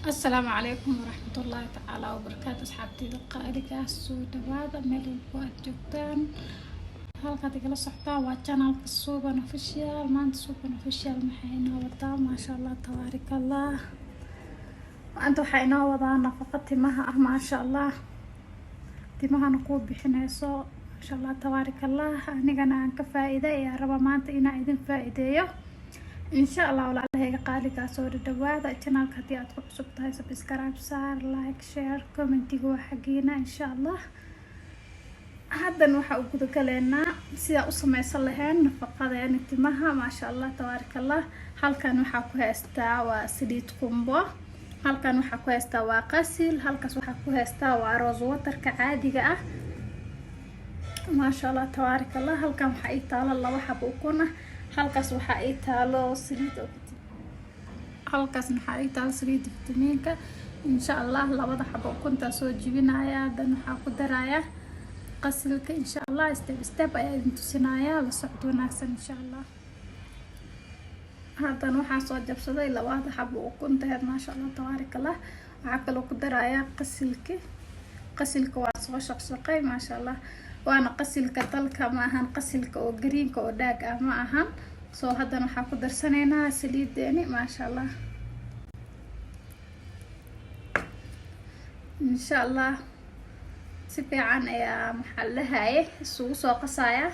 Asalaamu calaykum waraxmatullaahi tacaala wabarakaatu. Asxaabteyda qaaliga, soo dhawaada meel walbo aad joogtaan. Halkaad igala socotaan waa channelka Suuban Official. Maanta Suuban Official maxay inoo wadaa? Maasha Allah, tabaaraka Allah. Maanta waxaa inoo wadaa nafaqo timaha ah, maasha Allah, timahana kuu bixineyso, maasha Allah, tabaaraka Allah. Anigana aan ka faa-iiday ayaa raba maanta inaan idin faa-iideeyo, insha Allah. Walaalahayga qaaligaa, soo dhadhawaada channelka. Haddii aad ku cusub tahay, subscribe saar, like, share, commentiga waa xaggiina, insha Allah. Haddan waxaa u gudagaleynaa sidaa u sameysan lahayn nafaqadeena timaha, maasha Allah, tabaaraka Allah. Halkan waxaa ku haystaa waa saliid qumbo, halkan waxaa ku haystaa waa qasil, halkaas waxaa ku haystaa waa rose waterka caadiga ah, maasha Allah, tabaaraka Allah. Halkan waxaa ii taalo laba xabo ukun ah, halkaas waxaa ii taalo saliid, halkaasna waxaa ii taalo saliidda fitamiinka, insha Allah. Labada xabo ukuntaa soo jibinaya, hadan waxaa ku daraya qasilka, insha Allah. Step step ayaa idin tusinaya, la socod wanaagsan, insha Allah. Haddana waxaa soo jabsaday labada xabo ukuntaheed, maasha Allah, tabaaraka Allah. Waxaa kaloo ku darayaa qasilki. Qasilka waa soo shaqshaqay, maasha Allah, waana qasilka dalka, ma ahan qasilka oo greenka oo dhaag ah, ma ahan. Soo haddana waxaa ku darsanaynaa saliideeni, maasha Allah, insha Allah. Si fiican ayaa, maxaa la dhahaye, isugu soo qasaya,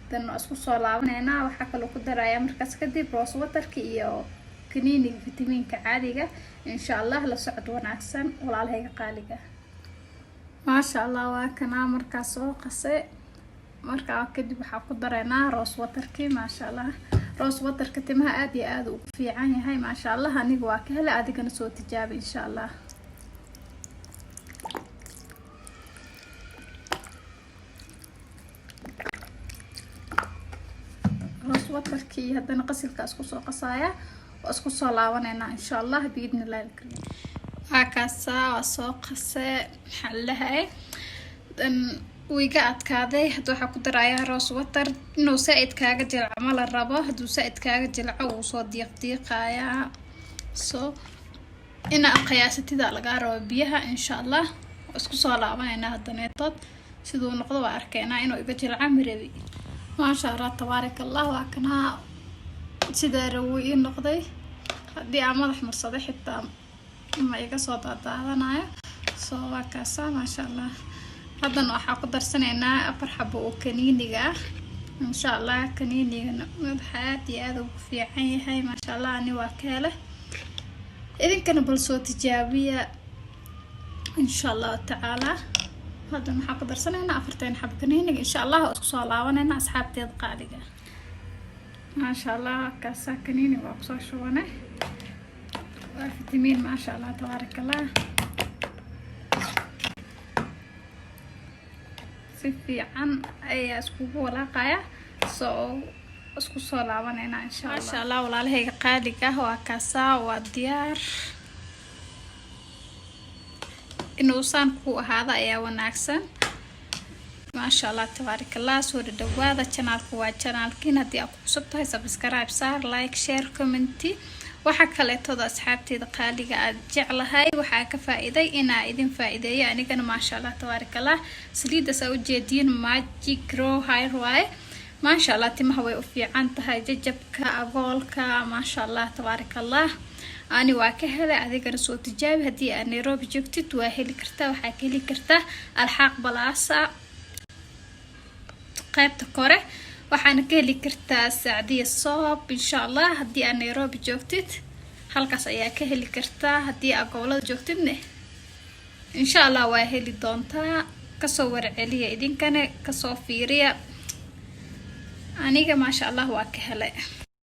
dan waa isku soo laabaneynaa. Waxaa kaloo ku darayaa markaas kadib rose waterka iyo kaniiniga fitamiinka caadiga, insha Allah. La socod wanaagsan, walaalahayga qaaliga. Maasha Allah, waa kanaa markaas soo qasay. Markaa kadib waxaa ku dareynaa rose waterkii, maasha Allah. Rose waterka timaha aada iyo aada ugu fiican yahay, maasha Allah. Aniga waa ka helay, adigana soo tijaabi, insha Allah. Rose waterkii haddana qasilka isku soo qasaya, waa isku soo laabaneynaa, insha Allah, biidni illahi alkariim. Waa kaasaa, waa soo qase, maxaa lalahay, dan wuu iga adkaaday. Hadda waxaa ku darayaa rose water. Inuu saa-id kaaga jilco ma la rabo. Hadduu saa-id kaaga jilco, wuu soo diiq diiqayaa. So inaa qiyaasatida lagaa rabo biyaha, insha Allah. Waa isku soo laabaneynaa haddaneetood, siduu noqdo waa arkeynaa. Inuu iga jilca marabi. Maasha Allah, tabaaraka Allah. Waa kanaa, sidaa rawo ii noqday. Haddii aan madax marsaday xitaa ma iga soo daadaadanayo. So waa kaasaa, maasha Allah. Haddana waxaa ku darsanaynaa afar xabo oo kaniiniga ah, insha Allah. Kaniinigana madaxa aad iyo aada ugu fiican yahay, maasha Allah. Ani waa ka hele, idinkana bal soo tijaabiya, insha Allahu tacaala. Haddana waxaa ku darsanaynaa afarteen xabo kaniiniga, insha Allah. Waa isku soo laabanayna, asxaabteeda qaaliga. Maasha Allah, kaasaa kaniiniga waa kusoo shubanay, waa fitamiin, maasha Allah, tabaaraka Allah. Si fiican ayaa iskugu walaaqaya, soo isku soo laabaneynaa, insha Allah. Maasha Allah, walaalahayga qaaliga ah, waa kaasaa, waa diyaar. Inuu saan ku ahaado ayaa wanaagsan, maasha Allah, tabaaraka Allah. Soo dhadhawaada, channelka waa channelkiin. Haddii aad ku cusub tahay, subscribe saar, like, share, commenty. Waxaa kaleetooda, asxaabteeda qaaliga aad jeclahay, waxaa ka faa-iiday inaa idin faa-iideeyo anigana, maasha Allah, tabaaraka Allah. Saliidaas aa ujeediin Magic Grow Hair waaye, maasha Allah. Timaha way u fiican tahay, jajabka, agoolka, maasha Allah, tabaaraka Allah. Ani waa ka helay, adigana soo tijaabi. Haddii aad Nairobi joogtid, waa heli kartaa. Waxaa ka heli kartaa Alxaaq Balaasa qaybta kore, waxaana ka heli kartaa Sacdiya Soob, insha Allah. Haddii aad Nairobi joogtid, halkaas ayaa ka heli kartaa. Haddii aad gobolada joogtidne, insha Allah, waa heli doontaa. Kasoo warceliya, idinkana kasoo fiiriya. Aniga, maasha Allah, waa ka helay.